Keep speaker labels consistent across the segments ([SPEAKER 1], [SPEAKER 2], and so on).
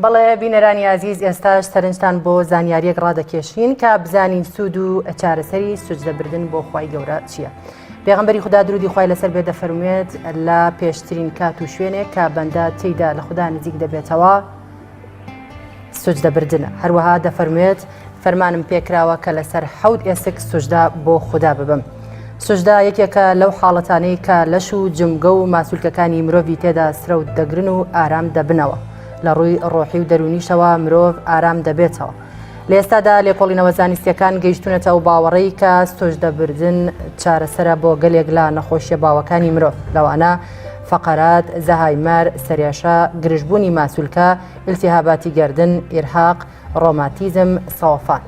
[SPEAKER 1] بەڵێ بینەرانی ئازیز ئێستاش سەرنجتان بۆ زانیاریەک ڕادەکێشین کە بزانین سوود و چارەسەری سوجدەبردن بۆ خوای گەورە چییە. پێغەمبەری خودا درودی خوای لەسەر بێ دەفەرموێت لە پێشترین کات و شوێنێک کە بەندە تێیدا لە خودا نزیک دەبێتەوە سوجدە بردنە هەروەها دەفەرموێت فەرمانم پێکراوە کە لەسەر حەوت ئێسک سوجدە بۆ خودا ببم. سوجدە یەکێکە لەو حاڵەتانەی کە لەش و جومگە و ماسولکەکانی مرۆڤی تێدا سرەوت دەگرن و ئارام دەبنەوە. لە ڕووی ڕۆحی و دەروونیشەوە مرۆڤ ئارام دەبێتەوە. لە ئێستادا لێکۆڵینەوە زانستییەکان گەیشتوونەتە ئەو باوەڕەی کە سوجدەبردن چارەسەرە بۆ گەلێک لە نەخۆشیە باوەکانی مرۆڤ، لەوانە فەقەرات، زەهایمەر، سەرێشە، گرژبوونی ماسولکە، ئیلتیهاباتی گەردن، ئیرهاق، ڕۆماتیزم، سەوەفان.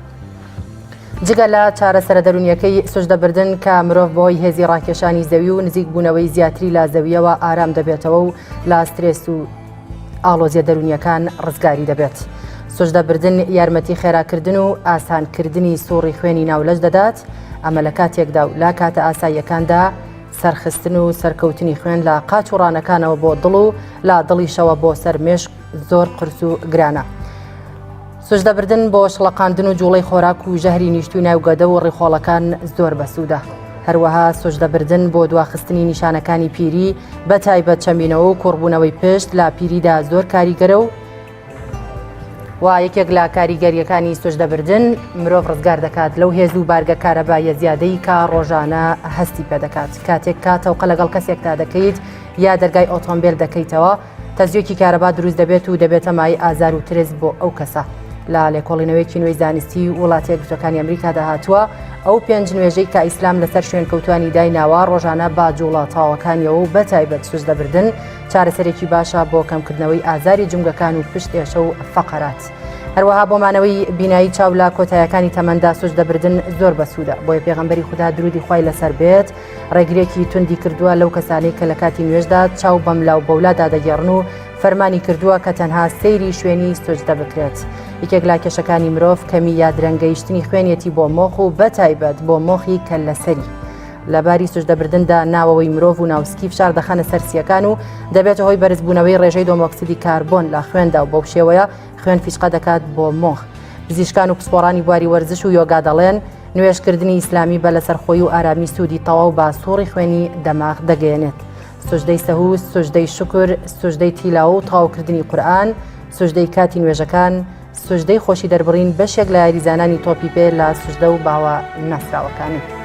[SPEAKER 1] جگە لە چارەسەرە دەروونیەکەی سوجدەبردن کە مرۆڤ بەهۆی هێزی ڕاکێشانی زەوی و نزیکبوونەوەی زیاتری لە زەویەوە ئارام دەبێتەوە و لە سترێس و ئاڵۆزیە دەروونیەکان ڕزگاری دەبێت. سوجدەبردن یارمەتی خێراکردن و ئاسانکردنی سوڕی خوێنی ناو لەش دەدات، ئەمە لە کاتێکدا و لە کاتە ئاساییەکاندا سەرخستن و سەرکەوتنی خوێن لە قاچ و ڕانەکانەوە بۆ دڵ و لە دڵیشەوە بۆ سەر مێشک زۆر قورس و گرانە. سوجدەبردن بۆ شڵەقاندن و جوڵەی خۆراک و ژەهری نیشتووی ناو گەدە و ڕیخۆڵەکان زۆر بەسوودە. هەروەها سوجدەبردن بۆ دواخستنی نیشانەکانی پیری بە تایبەت چەمینەوە و کۆڕبوونەوەی پشت لە پیریدا زۆر کاریگەرە و و یەکێک لە کاریگەریەکانی سوجدەبردن مرۆڤ ڕزگار دەکات لەو هێز و بارگە کارەباییە زیادەی کە ڕۆژانە هەستی پێدەکات کاتێک کە تەوقە لەگەڵ کەسێکدا دەکەیت یا دەرگای ئۆتۆمبیل دەکەیتەوە تەزوویەکی کارەبا دروست دەبێت و دەبێتە مایەی ئازار و ترس بۆ ئەو کەسە. لە لێکۆڵینەوەیەکی نوێی زانستی وڵاتە یەکگرتووەکانی ئەمریکادا هاتووە، ئەو پێنج نوێژەی کە ئیسلام لەسەر شوێنکەوتوانی دایناوە ڕۆژانە بە جوڵە تەواوەکانیەوە و بەتایبەت سوجدەبردن چارەسەرێکی باشە بۆ کەمکردنەوەی ئازاری جومگەکان و پشت ئێشە و فەقەرات. هەروەها بۆ مانەوەی بینایی چاو لە کۆتایەکانی تەمەندا سوجدەبردن زۆر بەسوودە بۆیە پێغەمبەری خودا درودی خوای لەسەر بێت ڕێگریەکی توندی کردووە لەو کەسانەی کە لە کاتی نوێژدا چاو بەملا و بەولادا دەگێڕن و فەرمانی کردووە کە تەنها سەیری شوێنی سوجدە بکرێت. یەکێک لە کێشەکانی مرۆڤ کەمی یا درەنگ گەیشتنی خوێنیەتی بۆ مۆخ و بەتایبەت بۆ مۆخی کەللەسەری. لە باری سوجدەبردندا ناوەوەی مرۆڤ و ناوسکی فشار دەخەنە سەر سییەکان و دەبێتە هۆی بەرزبوونەوەی ڕێژەی دۆمۆکسیدی کاربۆن لە خوێندا و بەو شێوەیە خوێن فیچقە دەکات بۆ مۆخ. پزیشکان و پسپۆڕانی بواری وەرزش و یۆگا دەڵێن، نوێژکردنی ئیسلامی بە لەسەرخۆیی و ئارامی سوودی تەواو بە سوڕی خوێنی دەماغ دەگەیەنێت. سوجدەی سەهو، سوجدەی شوکر، سوجدەی تیلاوە و تەواوکردنی قورئان، سوجدەی کاتی نوێژەکان، سوجدەی خۆشی دەربڕین بەشێک لە یاریزانانی تۆپی پێ لە سوجدە و باوە ناسراوەکانن.